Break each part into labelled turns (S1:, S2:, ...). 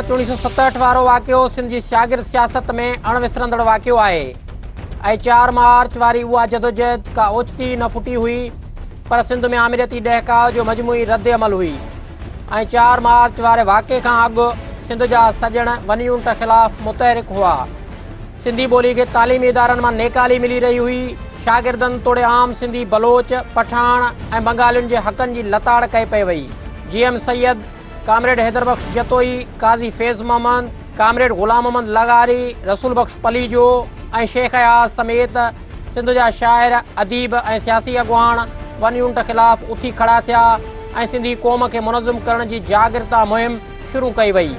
S1: March 1967 وارو واقعو سنڌ جي شاگرد سياست ۾ اڻ وسرندڙ واقعو آهي ۽ 4 مارچ واري اها جدوجهد ڪا اوچتي نه ڦٽي هئي پر سنڌ ۾ آمريتي ڏهڪاء جو مجموعي رد عمل هئي ۽ 4 مارچ واري واقعي کان اڳ سنڌ جا سڄڻ ون يونٽ خلاف متحرڪ هئا. سنڌي ٻولي کي تعليمي ادارن مان نيڪالي ملي رهي هئي، شاگردن توڙي عام سنڌي بلوچ، پٺاڻ ۽ بنگالين جي حقن جي لتاڙ ڪئي پئي وئي. G M Syed, comrade Haider Bakhsh Jatoi, Qazi Faiz Muhammad, comrade Ghulam Muhammad لغاري، رسول بخش پليجو ۽ شيخ اياز سميت سنڌ جا شاعر، اديب ۽ سياسي اڳواڻ ون يونٽ خلاف اٿي کڙا ٿيا ۽ سنڌي قوم کي منظم ڪرڻ جي جاڳرتا مهم شروع ڪئي وئي.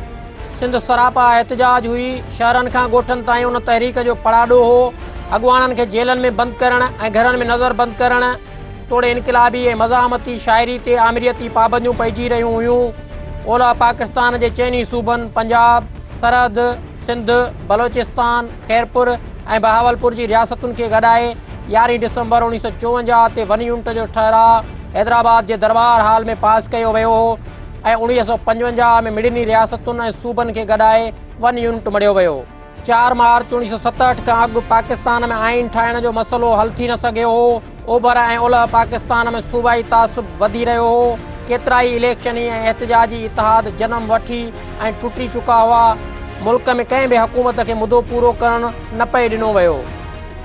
S1: سنڌ سراپا احتجاج هئي، شهرن کان ڳوٺن تائين ان تحريڪ جو پڙاڏو هو. اڳواڻن کي جيلن ۾ بند ڪرڻ ۽ گهرن ۾ نظر بند ڪرڻ توڙي انقلابي ۽ مزاحمتي شاعري تي آمريتي پابنديون پئجي رهيون هيون. اولهه پاڪستان جي چئني صوبن پنجاب، سرحد، سنڌ، بلوچستان، خيرپور ۽ بهاولپور جي رياستن کي گڏائي 11 ڊسمبر 1954 تي ون يونٽ جو ٺهراء حيدرآباد جي درٻار هال ۾ پاس ڪيو ويو هو ۽ 1955 ۾ مڙني رياستن ۽ صوبن کي گڏائي ون يونٽ مڙهيو ويو. 4 مارچ 1967 کان اڳ پاڪستان ۾ آئين ٺاهڻ جو مسئلو حل ٿي نه سگهيو هو. اوڀر ۽ اولهه پاڪستان ۾ صوبائي تعصب وڌي رهيو هو. ڪيترائي اليڪشني ۽ احتجاجي اتحاد جنم وٺي ۽ ٽٽي چڪا هئا. ملڪ ۾ ڪنهن به حڪومت کي مدو پورو ڪرڻ نه پئي ڏنو ويو.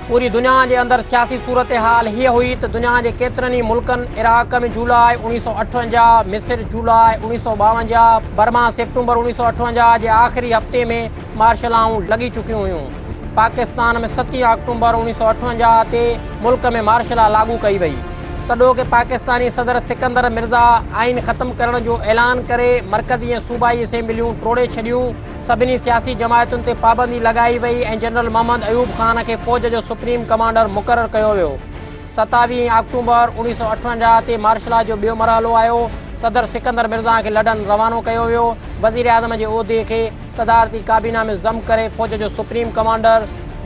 S1: پوري دنيا جي اندر سياسي صورتحال هيء هئي ته دنيا جي ڪيترن ئي ملڪن عراق ۾ جولاء 1958، مصر جولاء 1952، برما سيپٽمبر 1958 جي آخري هفتي ۾ مارشلائون لڳي چڪيون هيون. پاڪستان ۾ 7 آڪٽومبر 1958 تي ملڪ ۾ مارشلا لاڳو ڪئي وئي. تڏهوڪي پاڪستاني صدر سڪندر مرزا آئين ختم ڪرڻ جو اعلان ڪري مرڪزي ۽ صوبائي اسيمبليون ٽوڙي ڇڏيون. سڀني سياسي جماعتن تي پابندي لڳائي وئي ۽ جنرل محمد ايوب خان کي فوج جو سپريم ڪمانڊر مقرر ڪيو ويو. 27 آڪٽوبر 1958 تي مارشلا جو ٻيو مرحلو آيو. صدر سڪندر مرزا کي لنڊن روانو ڪيو ويو. وزيراعظم جي عهدي کي صدارتي ڪابينا ۾ ضم ڪري فوج جو supreme commander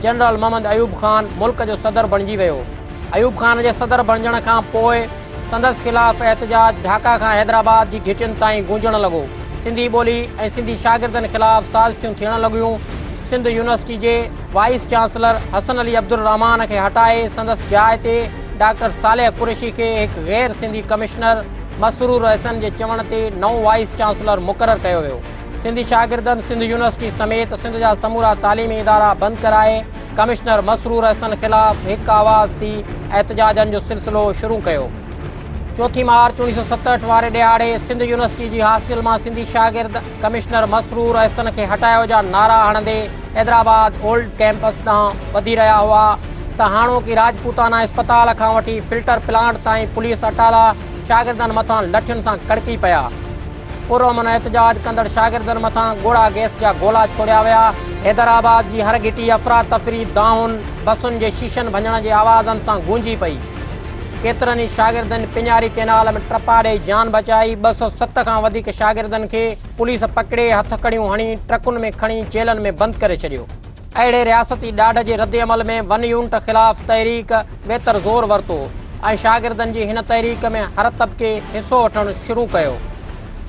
S1: general Muhammad Ayub Khan ملڪ جو صدر بڻجي ويو. ايوب خان جي صدر بڻجڻ کان پوء سندس خلاف احتجاج ڍاڪا کان حيدرآباد جي گهٽين تائين گونجڻ لڳو. سنڌي ٻولي ۽ سنڌي شاگردن خلاف سازشون ٿيڻ لڳيون. سنڌ يونيورسٽي جي وائيس چانسلر حسن علي عبدالرحمان کي هٽائي سندس جاء تي ڊاڪٽر صالح قريشي کي هڪ غير سنڌي ڪمشنر مسرور احسن جي چوڻ تي نئون وائيس چانسلر مقرر ڪيو ويو. سنڌي شاگردن سنڌ يونيورسٽي سميت سنڌ جا سمورا تعليمي ادارا بند ڪرائي ڪمشنر مسرور احسن خلاف هڪ آواز ٿي احتجاجن جو سلسلو شروع ڪيو. چوٿين مارچ 1967 واري ڏهاڙي سنڌ يونيورسٽي جي هاسٽل مان سنڌي شاگرد ڪمشنر مسرور احسن کي هٽايو جا نعرا هڻندي حيدرآباد اولڊ ڪئمپس ڏانهن وڌي رهيا هئا ته هاڻوڪي راجپوتانا اسپتال کان وٺي فلٽر پلانٽ تائين پوليس اٽالا شاگردن مٿان لٺين سان ڪڙڪي پيا. پرامن احتجاج ڪندڙ شاگردن مٿان ڳوڙها گئس جا گولا ڇوڙيا ويا. حيدرآباد جي هر گهٽي افراتفري، دانهن، بسن جي شيشن ڀڃڻ جي آوازن سان گونجي پئي. ڪيترن ئي شاگردن پڃاري ڪئنال ۾ ٽپا ڏئي جان بچائي. 207 کان وڌيڪ شاگردن کي پوليس پڪڙي هٿڪڙيون هڻي ٽرڪن ۾ کڻي جيلن ۾ بند ڪري ڇڏيو. اهڙي رياستي ڏاڍ جي ردعمل ۾ ون يونٽ خلاف تحريڪ ويتر زور ورتو ۽ شاگردن جي هن تحريڪ ۾ هر طبقي حصو وٺڻ شروع ڪيو.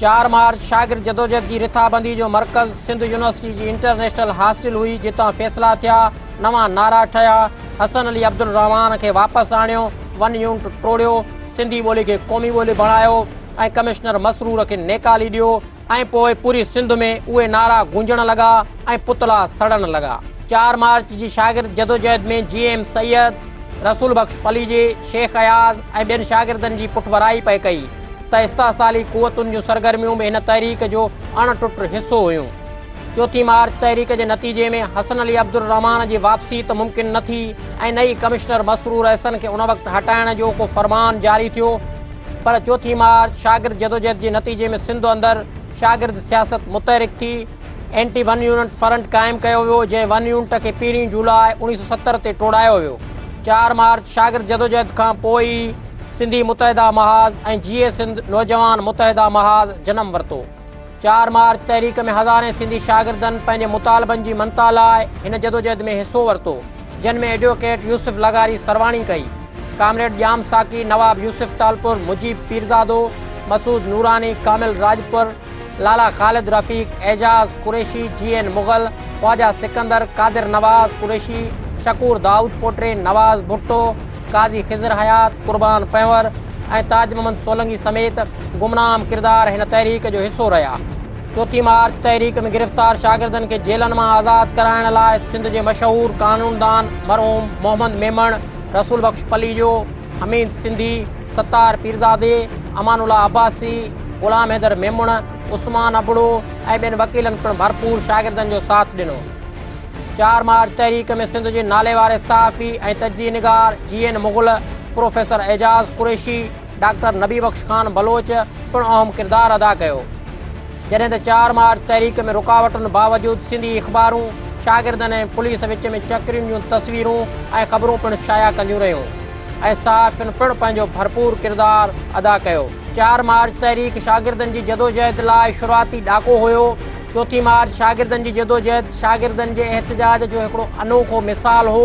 S1: 4 مارچ شاگرد جدوجهد جي رٿابندي جو مرڪز سنڌ يونيورسٽي جي انٽرنيشنل هاسٽل هئي جتان فيصلا ٿيا، نوان نعرا ٺهيا، حسن علي عبدالرحمان کي واپس آڻيو، ون يونٽ ٽوڙيو، سنڌي ٻولي کي قومي ٻولي بڻايو ۽ ڪمشنر مسرور کي نيڪالي ڏيو. ۽ پوء پوري سنڌ ۾ اهي نعرا گونجڻ لڳا ۽ پتلا سڙڻ لڳا. 4 مارچ جي شاگرد جدوجهد ۾ جي ايم سيد، رسول بخش پليجي، شيخ اياز ۽ ٻين شاگردن جي پٺڀرائي پئي ڪئي ته استحصالي قوتن جون سرگرميون به هن تحريڪ جو اڻ ٽٽ حصو هيون. چوٿين مارچ تحريڪ جي نتيجي ۾ حسن علي عبدالرحمان جي واپسي ته ممڪن نه ٿي ۽ نه ئي ڪمشنر مسرور احسن کي ان وقت هٽائڻ جو ڪو فرمان جاري ٿيو پر چوٿين مارچ شاگرد جدوجهد جي نتيجي ۾ سنڌ اندر شاگرد سياست متحرڪ ٿي. اينٽي ون يونٽ فرنٽ قائم ڪيو ويو جنهن ون يونٽ کي پهرين جولاء 1970 تي ٽوڙايو ويو. 4 مارچ شاگرد جدوجهد کان پوء ئي سنڌي متحده محاذ ۽ جيئي سنڌ نوجوان متحده محاذ جنم ورتو. 4 مارچ تحريڪ ۾ هزارين سنڌي شاگردن پنهنجي مطالبن جي مڃتا لاء هن جدوجهد ۾ حصو ورتو، جن ۾ ايڊووڪيٽ يوسف لغاري سرواڻي ڪئي. ڪامريڊ ڄام ساقي، نواب يوسف ٽالپر، مجيب پيرزادو، مسعود نوراني، ڪامل راڄپر، لالا خالد رفيق، اعجاز قريشي، جي اين مغل، خواجه سڪندر، قادر نواز قريشي، شڪور دائود پوٽي، نواز ڀٽو، قاضي خضر حيات، قربان پنهور ۽ تاج محمد سولنگي سميت گمنام ڪردار هن تحريڪ جو حصو رهيا. چوٿين مارچ تحريڪ ۾ گرفتار شاگردن کي جيلن مان آزاد ڪرائڻ لاء سنڌ جي مشهور قانوندان مرحوم محمد ميمڻ، رسول بخش پليجو، حميد سنڌي، ستار پيرزادي، امان الله عباسي، غلام حيدر ميمڻ، عثمان ابڙو ۽ ٻين وڪيلن پڻ ڀرپور شاگردن جو ساٿ ڏنو. چار مارچ تحريڪ ۾ سنڌ جي ناليواري صحافي ۽ تجزيي نگار G N Mughal, professor Ijaz Qureshi, doctor Nabi Bakhsh Khan Baloch پڻ اهم ڪردار ادا ڪيو. جڏهن ته چار مارچ تحريڪ ۾ رڪاوٽن باوجود سنڌي اخبارون شاگردن ۽ پوليس وچ ۾ چڪرين جون تصويرون ۽ خبرون پڻ شايع ڪنديون رهيون ۽ صحافين پڻ پنهنجو ڀرپور ڪردار ادا ڪيو. چار مارچ تحريڪ شاگردن جي جدوجهد لاء شروعاتي ڏاڪو هيو. چوٿين مارچ شاگردن جي جدوجهد شاگردن جي احتجاج جو هڪڙو انوکو مثال هو.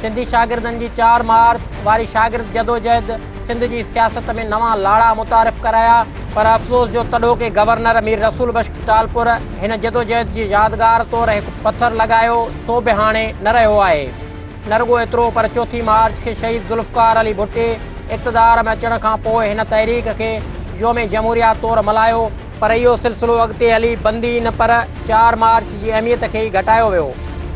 S1: سنڌي شاگردن جي چار مارچ واري شاگرد جدوجهد سنڌ جي سياست ۾ نوان لاڙا متعارف ڪرايا، پر افسوس جو تڏهوڪي گورنر مير رسول بخش ٽالپر هن جدوجهد جي يادگار طور هڪ پٿر لڳايو، سو به هاڻي نه رهيو آهي. نه رڳو ايترو پر چوٿين مارچ کي شهيد ذوالفقار علي ڀٽي اقتدار ۾ اچڻ کان پوء هن تحريڪ کي يوم جمهوريه طور ملهايو، پر اهو سلسلو اڳتي هلي بندي نه پر چار مارچ جي اهميت کي ئي گهٽايو ويو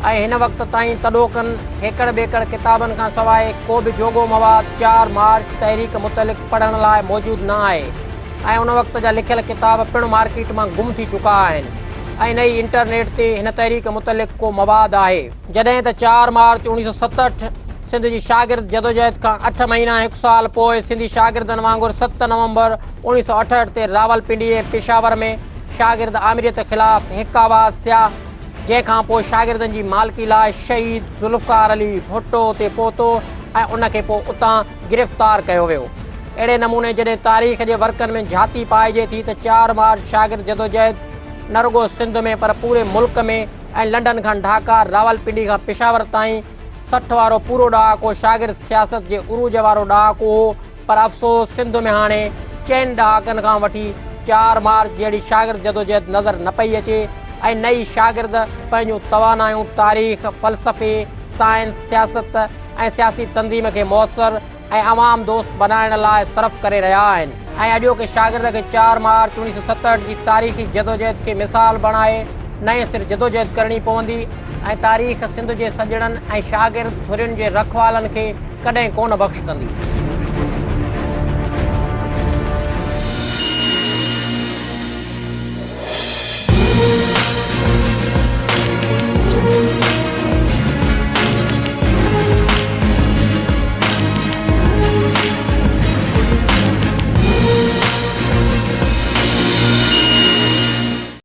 S1: ۽ هن وقت تائين تڏهوڪن هيڪڙ ٻيڪڙ ڪتابن کان سواء ڪو به جوڳو مواد چار مارچ تحريڪ متعلق پڙهڻ لاء موجود نه آهي ۽ ان وقت جا لکيل ڪتاب پڻ مارڪيٽ مان گم ٿي چڪا آهن ۽ نه ئي انٽرنيٽ تي هن تحريڪ متعلق ڪو مواد آهي. جڏهن ته چار مارچ 1967 سنڌ جي شاگرد جدوجهد کان اٺ مهينا هڪ سال پوء سنڌي شاگردن وانگر ست نومبر 1968 تي راولپنڊي ۽ پشاور ۾ شاگرد آمريت خلاف هڪ آواز ٿيا، جنهن کان پوء شاگردن جي مالڪي لاء شهيد ذوالفقار علي ڀٽو اتي پهتو ۽ ان کي پوء اتان گرفتار ڪيو ويو. اهڙي نموني جڏهن تاريخ جي ورقن ۾ جهاتي پائجي ٿي ته چار مارچ شاگرد جدوجهد نه رڳو سنڌ ۾ پر پوري ملڪ ۾ ۽ لنڊن کان ڍاڪا، راولپنڊي کان پشاور تائين 60 وارو پورو ڏهاڪو شاگرد سياست جي عروج وارو ڏهاڪو هو، پر افسوس سنڌ ۾ هاڻي چئن ڏهاڪن کان وٺي چار مارچ جهڙي شاگرد جدوجهد نظر نه پئي اچي ۽ نه ئي شاگرد پنهنجون توانايون تاريخ، فلسفي، سائنس، سياست ۽ سياسي تنظيم کي موثر ۽ عوام دوست بنائڻ لاء صرف ڪري رهيا آهن ۽ اڄوڪي شاگرد کي چار مارچ 1967 جي تاريخي جدوجهد کي مثال بڻائي نئين سر جدوجهد ڪرڻي پوندي ۽ تاريخ سنڌ جي سڄڻن ۽ شاگرد ڌرين جي رکوالن کي ڪڏهن ڪونه بخش ڪندي.